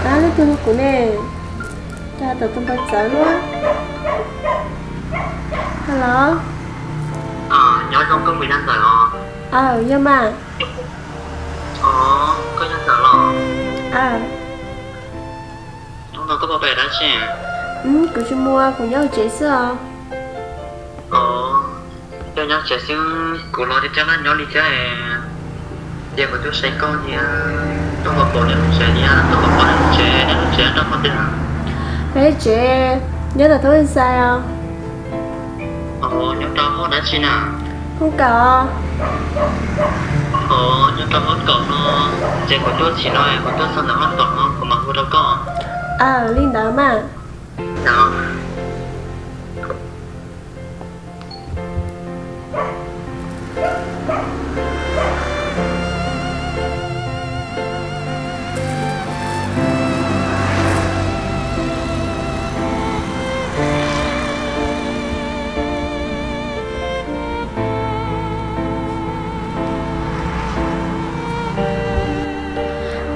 Ab, leej twg hu kuv ne? Cas tawm tus npawg Txawv luaj? Hello. Nyob zoo, koj puas yog Ntxawm los? Aw, yog mas. Koj yog Ntxawm los? Aw. Hnub no koj pais dab tsi? Kuv tsis mus, kuv nyob hauv tsev xwb os. Yog nyob tsev xwb, kuv los thiab coj noj nyob li thiab. Ces kuv tuaj saib koj thiab, tuaj pom pom niam lub tsev thiab, tuaj pom pom niam lub tsev, niam lub tsev nyob rau qhov twg? Peb tsev nyob tom Thoob Xais os. Nyob rau hoob dab tsi na? Hoob kaum. Nyob rau hoob kaum no, ces kuv tuaj txhim no, kuv tuaj txog ntawm hoob kaum no kuv mam hu rau koj. Aw, li ntawd mas.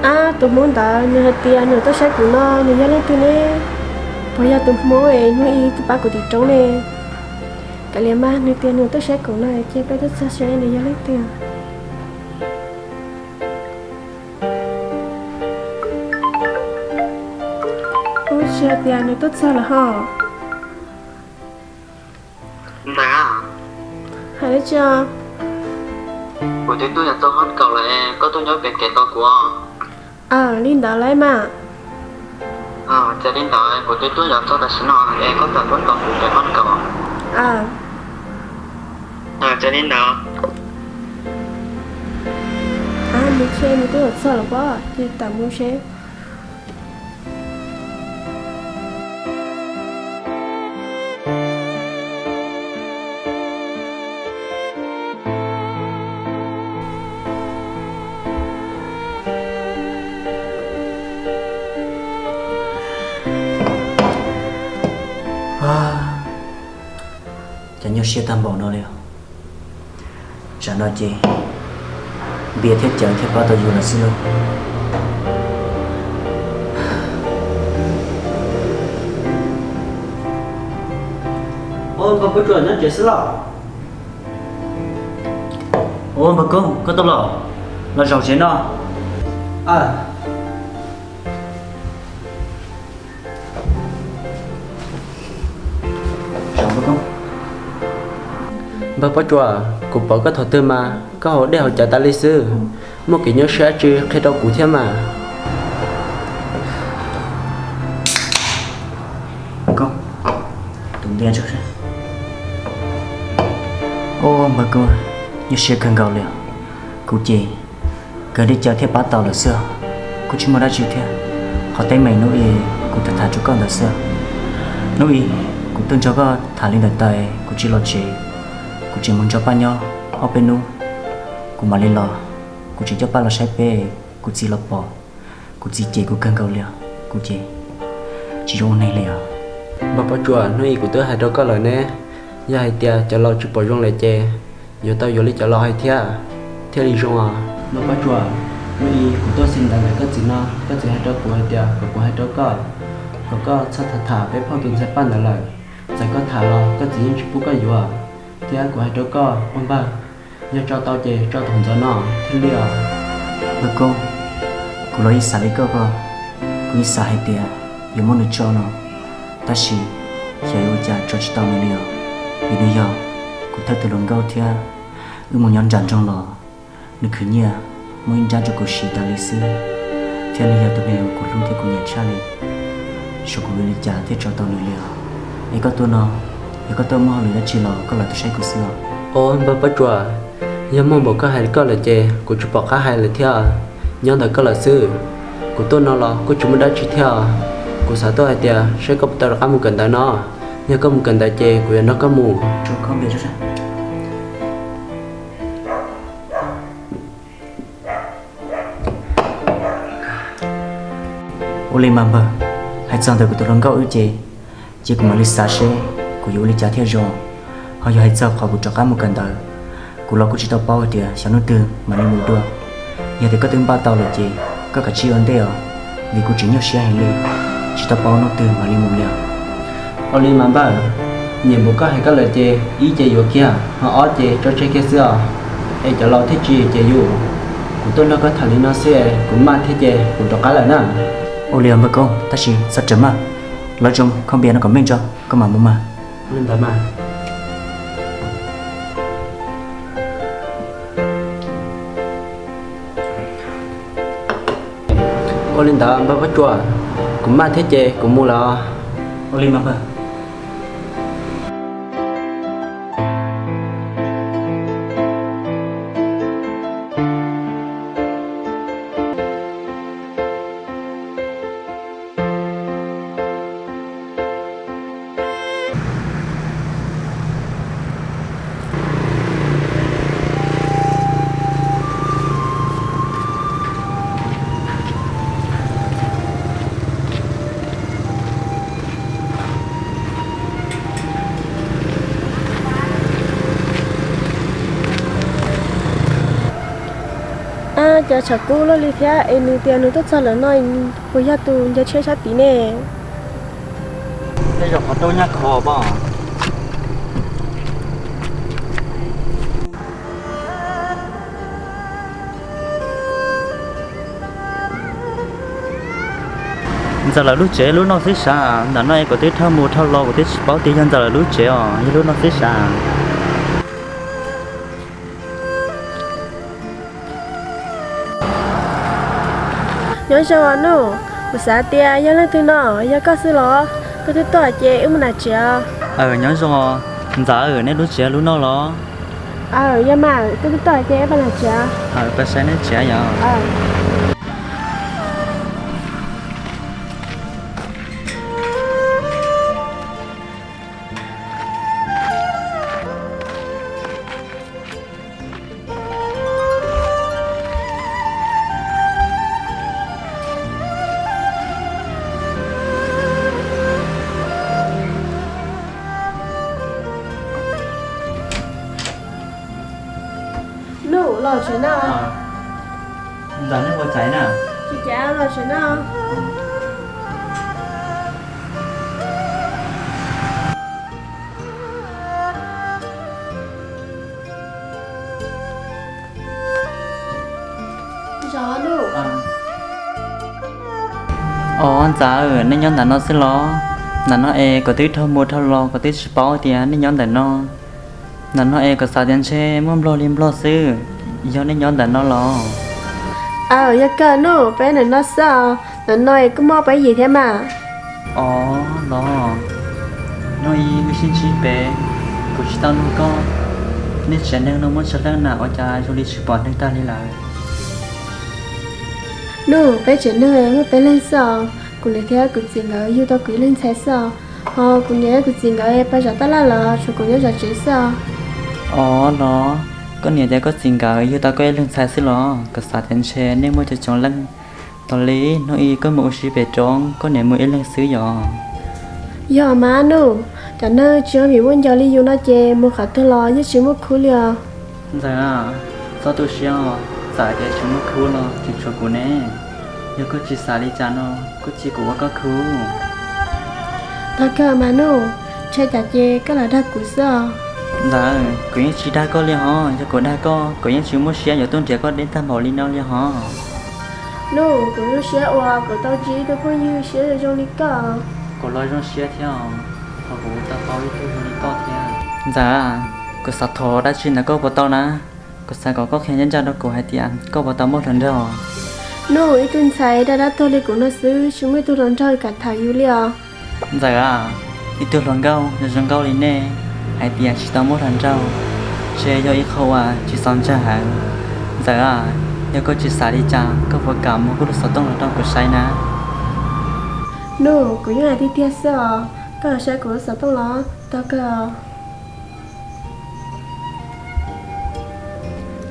Ab, tus Hmoob ntawd nws hais tias nws tuaj saib kuv no, nws yog leej twg ne? Puas yog tus Hmoob es hnub ib tuaj pab kuv tim roob ne? Kav liam mas, nws tias nws tuaj saib kuv no ces peb tuaj txog seb nws yog leej twg. Ub, tsis hais tias nws tuaj txog lawm hos. Ntxawm, hais dab tsi os? Kuv twb tuaj yos txog hoob kaum lawm, koj tuaj nyob pem kev tos kuv. Aw, li ntawd lauj mas. Ces li ntawd kuv twb tuaj yos txog tam sim no es koj txawm tuaj tos kuv pem hoob kaum. Ces li ntawd. Ab, nws twb yos txog lawm pob, ces tam mus seb. Cas nyuaj siab tag npaum no li. Tsam no ces Npias thiab Cawv thiaj pab tau yus lawm xwb lauj. Ua, npawg Pob Tsuas nyob tsev xwb los? Ua, npawg Koob, koj tuaj los? Los zaum tsev no. Npawg Pob Tsuas, kuv pom koj thaum twg mas koj haus dej haus cawv tas li xwb, muaj kev nyuaj siab dab tsi qhia rau kuv thiab mas. Ua, npawg Koob, nyuaj siab kawg nkaus li os. Kuv ces kawg li Cawv thiaj pab tau lawm xwb, kuj tsis muaj dab tsi thiab. Qhov teeb meem hnub ib kuv tham tham rau koj ntawd xwb. Hnub ib kuv tuaj nrog koj tham li ntawm tas kuv tsis los tsev, kuv tseem mus nrog Paj nyob ob peb hnub, kuv mam li los. Kuv tseem coj Paj los saib peb, kuv txiv los pom, kuv txiv cem kuv kawg nkaus li os. Kuv ces tsis zoo ua neeg li os. Npawg Pob Tsuas, hnub ib kuv twb hais rau koj lawm ne, yog hais tias cov laus tsis pom zoo lawm ces yuav tau yuav li cov laus hais thiab, thiaj li zoo os. Npawg Pob Tsuas, hnub ib kuv tuaj xi ntawv ntawm koj txiv no, koj txiv hais rau kuv hais tias kom kuv hais rau koj, kom koj txhob tham tham peb phauj tus ntxhais Paj ntawd lawm. Txawm koj tham los koj txiv yeej tsis pub koj yuav. Thiab kuv hais rau koj ua npawg, yog tso tau ces tso thaum ntxov no thiaj li os. Npawg Koob, kuv los yeej xav li koj ko, kuv yeej xav hais tias yuav muab nws tso no, tab sis xyov yuav ua cas tso tsis tau nws li os. Vim nws yog kuv thawj tug hluas nkauj thiab, wb mus nyob nram nroog los nws khwv nyiaj muaj ib nrab rau kuv siv tas li xwb, thiab nws yog tus neeg uas kuv hlub thiab kuv nyiam tshaj li. Xyov kuv yuav li cas thiaj tso tau nws li os. Es koj tuaj no, yog koj tuaj muaj hauj lwm dab tsi los koj lam tuaj saib kuv xwb os. Os, npawg Pob Tsuas, yog muaj npaum koj hais li koj lawm ces kuv tsis pom qab hais lawm thiab, nyob ntawm koj lawm xwb. Kuv tuaj no los kuj tsis muaj dab tsi thiab, kuv xav tuaj hais tias saib koj puas tau rov qab mus kawm ntawv no. Yog koj mus kawm ntawv ces kuv yuav nrog koj mus. Ua li mas npawg, hais txog ntawm kuv tus hluas nkauj wb ces, ces kuv mam li xav seb kuv yuav ua li cas thiaj zoo. Ho yog hais txog qhov kuv rov qab mus kawm ntawv, kuv los kuj tsis tau paub hais tias xyov hnub twg mam li mus dua. Yog tias koj twb npaj tau lawm ces koj kav tsij ua ntej os. vim kuv tseem nyuaj siab heev li, tsis tau paub hnub twg mam li mus li. Ua li mas npawg, niam npawg koj hais koj lawm ces ib ces yuav kiag, ho ob ces tso tseg kiag xwb os. Es cov laus thiaj tsis ces yus. Kuv tuaj nrog koj tham li no xwb, kuv maj thiab ces kuv rov qab lawm na. Ua li npawg Koob, tab sis txhob rawm maj, lov zoo khob npias no kom meej tso koj mam mus mas. Ua li ntawd mas. Ua li ntawd npawg Pob Tsuas, kuv maj thiab ces kuv mus lawm. Ua li mas npawg. Ab, cas tshav kub luaj li thiab es nws tias nws tuaj txog lawm no, puas yog tus ncaws tshiab sab tid ne? Tej zaum qhov rooj nyaj khov pob. Ntxawm lawv lub tsev lub no xwb sav? Ntawm no es kuv twb dhau mus dhau los kuv twb tsis paub tias yog Ntxawm lawv lub tsev os, yog lub no xwb sav? Nyob zoo Nuj, kuv xav tias yog leej twg no, yog koj xwb los? Koj twb tuaj ces wb mus nram tsev. Aw, nyob zoo Ntxawm, nej lub tsev lub no los? Aw, yog mas, koj twb tuaj ces wb pab nram tsev. Aw, pab saib nej tsev yom. Nuj, los tsev no. Ntxawm, nej ua tsav na. Tsis cav, los tsev no. Os Ntxawm, nej nyob ntawm no xwb los? Ntawm no es kuv twb dhau mus dhau los kuv twb tsis paub tias nej nyob ntawm no. Ntawm no es kuv xav tias ntshe muaj nplog li nplog xwb, yog nej nyob ntawm no los? Aw, yog kawg Nuj, peb ntawm no xwb os, ntawm no es kuj muaj peb yim thiab mas. Os los, hnub ib wb sib ntsib pem, kuv tsis tau nug koj, nej tsev neeg no muaj tsawg leej na, ua cas zoo li tsis pom neeg tag li lawm? Nuj, peb tsev neeg muaj peb leeg xwb os, kuv niam thiab kuv txiv nkawd yug tau kuv ib leeg ntxhais xwb os, ho kuv niam thiab kuv txiv nkawd pais zov taj laj lawm, tshuav kuv nyob zov tsev xwb os. Os los, koj niam thiab koj txiv nkawd yug tau koj ib leeg ntxhais xwb los? Kuv xav tias ntshe nej muaj coob coob leej, tos li hnub ib koj mus ua si pem roob, koj niam mus ib leeg xwb yom? Yog mas Nuj, cov neeg tsis muaj viv muaj ncaus li yus no ces mus qhov twg los yeej tsis muaj khub li os. Ntxawm, txhob tu siab os, txawm tias tsis muaj khub los tseem tshuav kuv ne. Yog koj tsis xav li cas no, koj cia kuv ua koj khub. Tag kawg mas Nuj, ntshe cas ces koj lam dag kuv xwb os. Ntxawm, kuv yeej tsis dag koj li hos, yog kuv dag koj, kuv yeej tsis muaj siab yuav tuaj nrhiav koj deb tag npaum li no li hos. Nuj, kuv zoo siab uas kuv tau ntsib tus phooj ywg siab zoo li koj. Kuv los zoo siab thiab os, thaum kuv tau paub ib tug zoo li koj thiab. Ntxawm, kuv xav thov dab tsi ntawm koj puas tau na? Kuv xav kom koj qhia ncaj ncaj rau kuv hais tias koj puas tau muaj hluas nraug. Nuj, ib tug ntxhais dag dab tuag li kuv no xwb tsis muaj ib tug hluas nraug kam tham yus li os. Ntxawm, ib tug hluas nkauj zoo nkauj li nej hais tias tsis tau muaj hluas nraug, ntshe yog ib qho uas tsis txaus ntshai heev. Ntxawm, yog koj tsis xav li cas koj puas kam muab koj lub xov tooj los rau kuv saib na? Nuj, kuv yeej hais tiag tiag xwb os, koj los saib kuv lub xov tooj los tau kawg.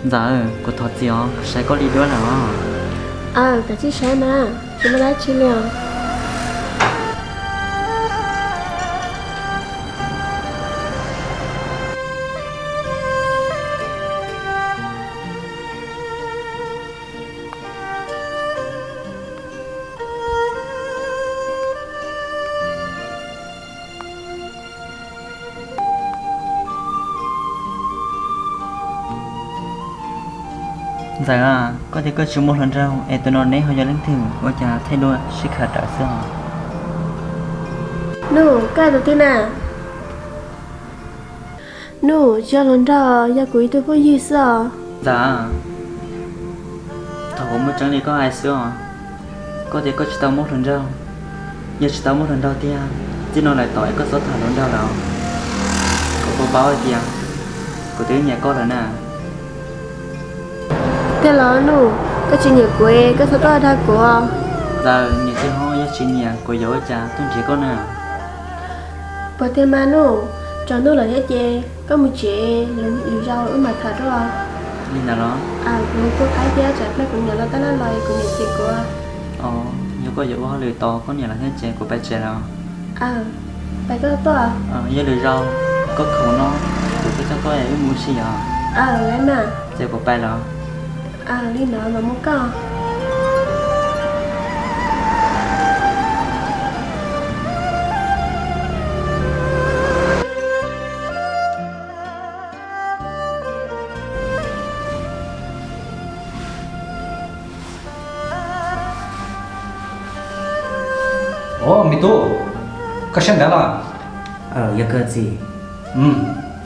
Ntxawm, kuv thov txim os, kuv saib koj li duab lawm os. Aw, koj cia li saib mas, tsis muaj dab tsi li os. Txawm koj tias koj tsis muaj hluas nraug es tus no neb ho yog leej twg, ua cas thaij duab sib khawm rawv xwb os? Nuj, koj tus twg na? Nuj, tsis yog hluas nraug, yog kuv ib tug phooj ywg xwb os. Txawm, thaum kuv muaj tseeb li koj hais xwb os. Koj tias koj tsis tau muaj hluas nraug, yog tsis tau muaj hluas nraug tiag, txij no lawm tom es koj txhob tham hluas nraug lawm. Kuv puas paub hais tias kuv twb nyiam koj lawm na. Tiag los Nuj, koj tsis nyiam kuv, koj txhob tuaj dag kuv. Txawm nyiam thiab ho yog tsis nyiam kuv yuav ua cas tuaj nrhiav koj na. Puas tiag mas Nuj, tsaus ntuj lawm thiab ces koj mus tsev, lwm zaus wb mam tham dua. Li ntawd los? Kuv mus pub qaib thiab tsam pliag kuv niam los tab laj los es kuv niam cem kuv. Yog koj yuav ua hauj lwm tos koj niam los thiab ces kuv pais tsev lawm. Pais koj tuaj. Yog lwm zaus koj khoom no kuv thiaj coj koj wb mus ua si os. Ces kuv pais lawm. Li ntawd mas mus koj. Os, me tub, koj saib ntawv los? Yog kawg txiv.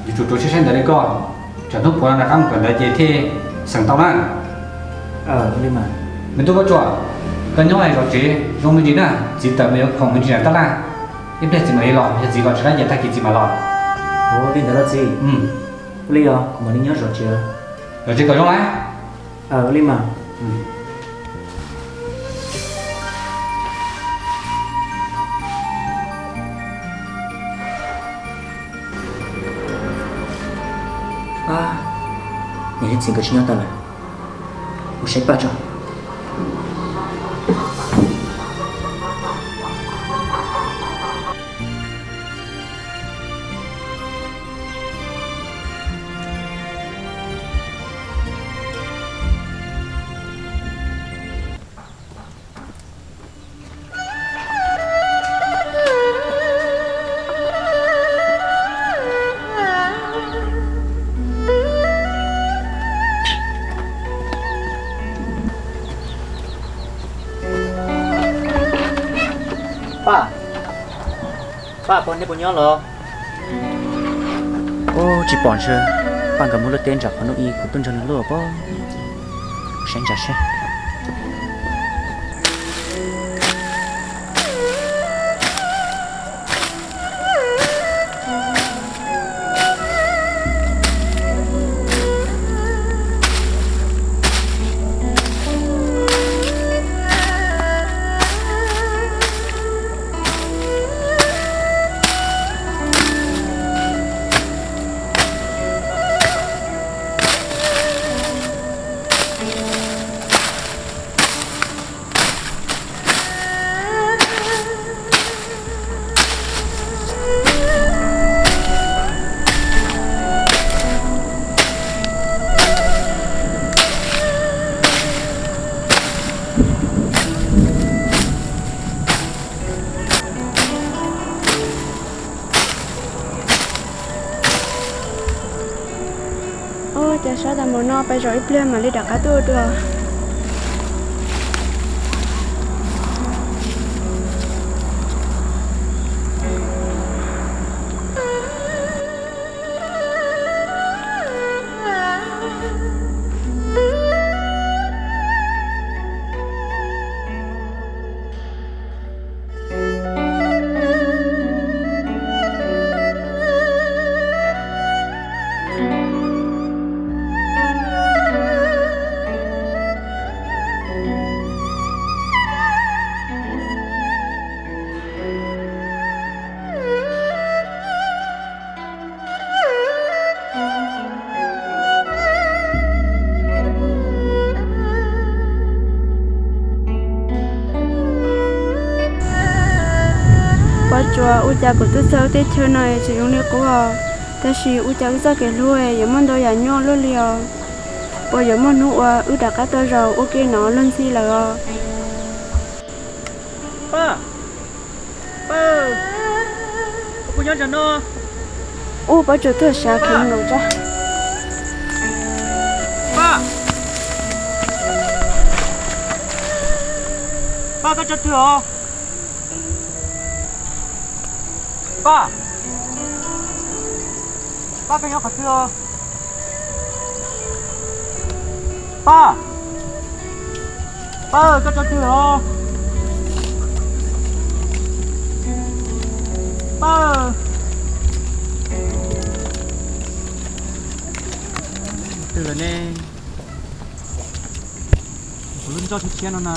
Yuav tsum rau siab saib ntawv li koj, tsam hnub puav no rov qab mus kawm ntawv ces thiaj xeem tau na. Me tub Pob Tsuas, koj nyob zov tsev zoo me ntsis na, txiv tawm mus yuav khoom me ntsis nram tab laj, ib pliag txiv mam li los, yog txiv los tsis qab ces tag kis txiv mam los. Ua li ntawd los txiv. Ua li os, kuv mam li nyob zov tsev. Zov tsev kom zoo na. Ua li mas. Niam thiab txiv nkawd tsis nyob tag lawm, mus saib Paj tso. Paj, Paj, puas nej puas nyob los? Ub, tsis pom ntshe Paj nkawd mus luaj teb nram qhov no ib, kuv tuaj nrog nws luaj pob. Saib ntsa seb. Ub, cas sab tas npaum no, pais zaum ib pliag mam li rov qab tuaj dua. Pob Tsuas, ua cas kuv tuaj txog teb chaws no tseem zoo li qub, tab sis ua cas wb txoj kev hlub yuav muaj ntau yam nyuaj luaj li os. Puas yuav muaj hnub uas wb rov qab tau zaum ua ke no luag ntxhi lawm os? Paj, Paj, koj puas nyob ntawm no? Ub, Pob Tsuas tuaj sav kheev nkaus tsa. Paj, Paj, koj tso twg os? Paj, Paj, koj nyob qhov twg os? Paj, Paj, koj tso twg os? Paj, twg lawm ne? Kuv lub ntsoj tshiab tshiab no na.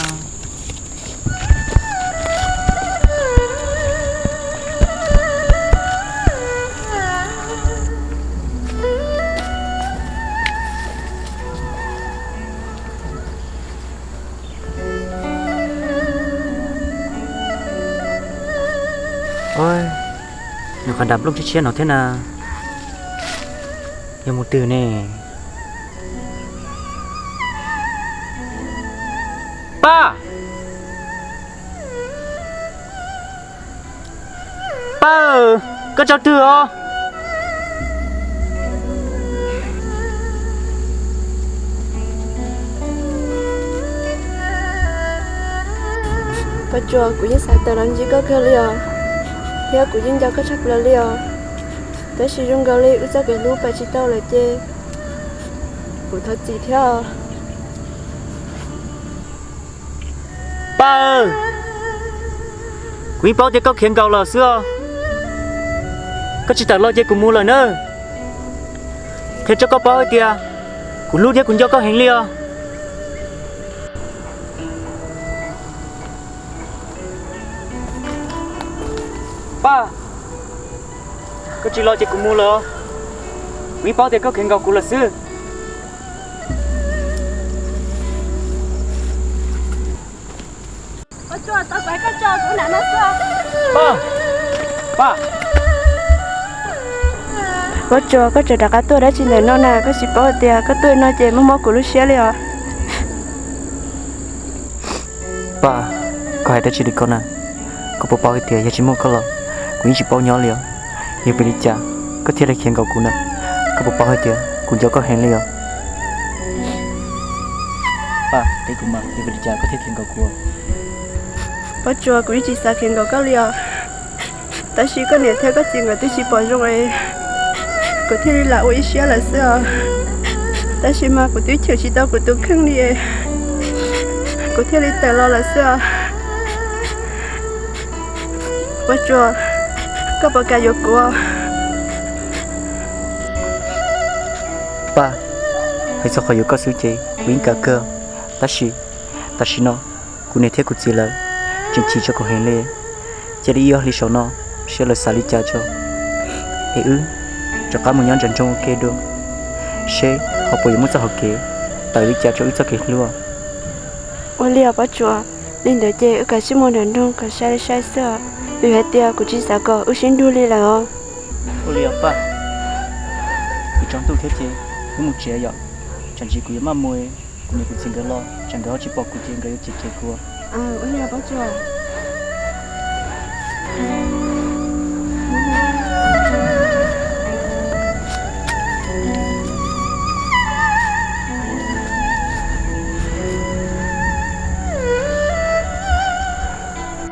Nws qhov nram nplooj tshiab tshiab no thiab na, yog mus twg ne? Paj, Paj, koj tso twg os? Paj Tsua, kuv yeej xav tawm los ntsib koj kawg li os, thiab kuv yeej nco koj tshaj plaws li os. Tab sis zoo nkaus li wb txoj kev hlub pab tsis tau lawm ces kuv thov txim thiab os. Paj, kuv yeej paub tias koj khiav nkaus lawm xwb os. Koj tsis tawm los ces kuv mus lawm na. Qhia rau koj paub hais tias kuv hlub thiab kuv nco koj heev li os. Paj, koj tsis los ces kuv mus lawm. Kuv yeej paub tias koj khiav nkaus kuv lawm xwb. Paj, Paj, Paj Tsua, koj tseem rov qab tuaj dab tsi ntawm no na? Koj tsis paub tias koj tuaj no ces muaj mob kuv lub siab li os. Paj, koj hais dab tsi li ko na? Koj puas paub hais tias yog tsis muaj koj los kuv yeej tsis paub nyob li os. Yog vim li cas koj thiaj li khiav nkaus kuv na? Koj puas paub hais tias kuv nco koj heev li os? Paj, teb kuv mas, yog vim li cas koj thiaj khiav nkaus kuv? Paj Tsua, kuv yeej tsis xav khiav nkaus koj li os. Tab sis koj niam thiab koj txiv nkawd twb tsis pom zoo es kuv thiaj li lam ua ib siab lawm xwb os. Tab sis mas kuv twb chwm tsis tau kuv tus kheej li, kuv thiaj li tawm los lawm xwb os. Paj Tsua, koj puas kam yuav kuv? Paj, hais txog qhov yuav koj xwb ces kuv yeej kam kawg. Tab sis tam sim no kuv niam thiab kuv txiv lawv tseem chim rau kuv heev li. Cia li ib ob hlis saum no seb lawv xav li cas tso, es wb rov qab mus nyob nram nroog ua ke dua, seb ho puas yuav muaj txoj hauv kev tawm li cas rau wb txoj kev hlub. Ua li os Paj Tsua, li ntawd ces wb kav tsij mus nram nroog kom sai li sai xwb os, vim hais tias kuv tsis xav kom wb sib nrug li lawm os. Ua li os Paj, kuv tsaus ntuj thiab ces wb mus tsev yom, tsam ntsis kuv yuav maj mus, kuv niam kuv txiv nkawd los tsam nkawd ho tsis pom kuv ces nkawd yuav cem cem kuv. Ua li os Paj Tsua.